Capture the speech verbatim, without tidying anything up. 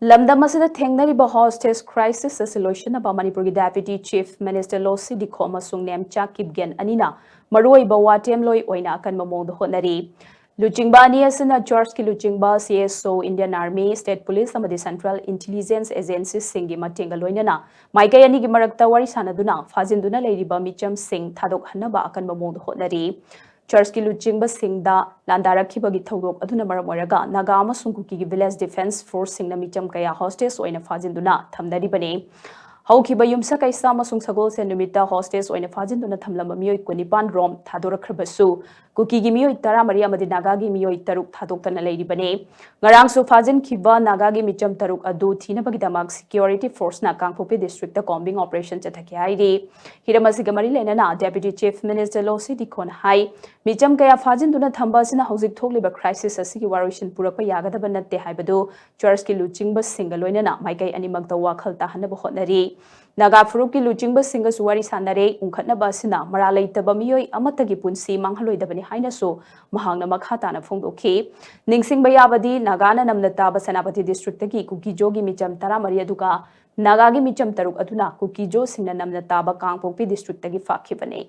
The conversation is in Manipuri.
ꯂꯝꯗꯝ ꯑꯁꯤꯗ ꯊꯦꯡꯅꯔꯤꯕ hostage crisis ꯑꯁꯤ ꯂꯣꯏꯁꯤꯟꯅꯕ ꯃꯅꯤꯄꯨꯔꯒꯤ Deputy Chief Minister ꯂꯣꯁꯤ ꯗꯤꯈꯣ ꯑꯃꯁꯨꯡ ꯅꯦꯝꯆꯥ ꯀꯤꯞꯒꯦꯟ ꯑꯅꯤꯅ ꯃꯔꯨꯑꯣꯏꯕ ꯋꯥꯇꯦꯝꯂꯣꯏ ꯑꯣꯏꯅ ꯑꯀꯟꯕ ꯃꯑꯣꯡꯗ ꯍꯣꯠꯅꯔꯤ꯫ ꯂꯨꯆꯤꯡꯕ ꯑꯅꯤ ꯑꯁꯤꯅ ꯆꯔꯆꯀꯤ ꯂꯨꯆꯤꯡꯕ, C S O, Indian Army, State Police ꯑꯃꯗꯤ Central Intelligence Agencyꯁꯤꯡꯒꯤ ꯃꯇꯦꯡꯒ ꯂꯣꯏꯅꯅ ꯃꯥꯏꯀꯩ ꯑꯅꯤꯒꯤ ꯃꯔꯛꯇ ꯋꯥꯔꯤ ꯁꯥꯟꯅꯗꯨꯅ ꯐꯥꯖꯤꯟꯗꯨꯅ ꯂꯩꯔꯤꯕ ꯃꯤꯆꯝꯁꯤꯡ ꯊꯥꯗꯣꯛꯍꯟꯅꯕ ꯑꯀꯟꯕ ꯃꯑꯣꯡꯗ ꯍꯣꯠꯅꯔꯤ꯫ ꯆꯔꯆꯀꯤ ꯂꯨꯆꯤꯡꯕꯁꯤꯡꯗ ꯂꯥꯟꯗꯥꯔꯛꯈꯤꯕꯒꯤ ꯊꯧꯗꯣꯛ ꯑꯗꯨꯅ ꯃꯔꯝ ꯑꯣꯏꯔꯒ ꯅꯥꯒꯥ ꯑꯃꯁꯨꯡ ꯀꯨꯀꯤꯒꯤ Village Defence Forceꯁꯤꯡꯅ ꯃꯤꯆꯝ ꯀꯌꯥ hostage ꯑꯣꯏꯅ ꯐꯥꯖꯤꯟꯗꯨꯅ ꯊꯝꯅꯔꯤꯕꯅꯤ꯫ ꯍꯧꯈꯤꯕ ꯌꯨꯝꯁꯀꯩꯁ ꯑꯃꯁꯨꯡ ꯁꯒꯣꯜꯁꯦꯟ ꯅꯨꯃꯤꯠꯇ hostage ꯑꯣꯏꯅ ꯐꯥꯖꯤꯟꯗꯨꯅ ꯊꯝꯂꯝꯕ ꯃꯤꯑꯣꯏ ꯀꯨꯟꯅꯤꯄꯥꯟ ꯔꯣꯝ ꯊꯥꯗꯣꯔꯛꯈ꯭ꯔꯕꯁꯨ, ꯀꯨꯀꯤꯒꯤ ꯃꯤꯑꯣꯏ ꯇꯔꯥꯃꯔꯤ ꯑꯃꯗꯤ ꯅꯥꯒꯥꯒꯤ ꯃꯤꯑꯣꯏ ꯇꯔꯨꯛ ꯊꯥꯗꯣꯛꯇꯅ ꯂꯩꯔꯤꯕꯅꯤ꯫ ꯉꯔꯥꯡꯁꯨ ꯐꯥꯖꯤꯟꯈꯤꯕ ꯅꯥꯒꯥꯒꯤ ꯃꯤꯆꯝ ꯇꯔꯨꯛ ꯑꯗꯨ ꯊꯤꯅꯕꯒꯤꯗꯃꯛ Security Forceꯅ ꯀꯥꯡꯄꯣꯛꯄꯤ districtꯇ combing operation ꯆꯠꯊꯈꯤ ꯍꯥꯏꯔꯤ꯫ ꯍꯤꯔꯝ ꯑꯁꯤꯒ ꯃꯔꯤ ꯂꯩꯅꯅ Deputy Chief Minister ꯂꯣꯁꯤ ꯗꯤꯈꯣꯅ ꯍꯥꯏ, ꯃꯤꯆꯝ ꯀꯌꯥ ꯐꯥꯖꯤꯟꯗꯨꯅ ꯊꯝꯕ ꯑꯁꯤꯅ ꯍꯧꯖꯤꯛ ꯊꯣꯛꯂꯤꯕ crisis ꯑꯁꯤꯒꯤ ꯋꯥꯔꯣꯏꯁꯤꯟ ꯄꯨꯔꯛꯄ ꯌꯥꯒꯗꯕ ꯅꯠꯇꯦ ꯍꯥꯏꯕꯗꯨ ꯆꯔꯆꯀꯤ ꯂꯨꯆꯤꯡꯕꯁꯤꯡꯒ ꯂꯣꯏꯅꯅ ꯃꯥꯏꯀꯩ ꯑꯅꯤꯃꯛꯇ ꯋꯥꯈꯜ ꯇꯥꯍꯟꯅꯕ ꯍꯣꯠꯅꯔꯤ꯫ ꯅꯥꯒꯥ ꯐꯨꯔꯨꯞꯀꯤ ꯂꯨꯆꯤꯡꯕꯁꯤꯡꯒꯁꯨ ꯋꯥꯔꯤ ꯁꯥꯟꯅꯔꯦ꯫ ꯎꯪꯈꯠꯅꯕ ꯑꯁꯤꯅ ꯃꯔꯥꯜ ꯂꯩꯇꯕ ꯃꯤꯑꯣꯏ ꯑꯃꯠꯇꯒꯤ ꯄꯨꯟꯁꯤ ꯃꯥꯡꯍꯜꯂꯣꯏꯗꯕꯅꯤ ꯍꯥꯏꯅꯁꯨ ꯃꯍꯥꯛꯅ ꯃꯈꯥ ꯇꯥꯅ ꯐꯣꯡꯗꯣꯛꯈꯤ꯫ ꯅꯤꯡꯁꯤꯡꯕ ꯌꯥꯕꯗꯤ, ꯅꯥꯒꯥꯅ ꯅꯝꯅ ꯇꯥꯕ ꯁꯦꯅꯥꯄꯇꯤ districtꯇꯒꯤ ꯀꯨꯀꯤꯖꯣꯒꯤ ꯃꯤꯆꯝ ꯇꯔꯥꯃꯔꯤ ꯑꯗꯨꯒ ꯅꯥꯒꯥꯒꯤ ꯃꯤꯆꯝ ꯇꯔꯨꯛ ꯑꯗꯨꯅ ꯀꯨꯀꯤꯖꯣꯁꯤꯡꯅ ꯅꯝꯅ ꯇꯥꯕ ꯀꯥꯡꯄꯣꯛꯄꯤ districtꯇꯒꯤ ꯐꯥꯈꯤꯕꯅꯤ꯫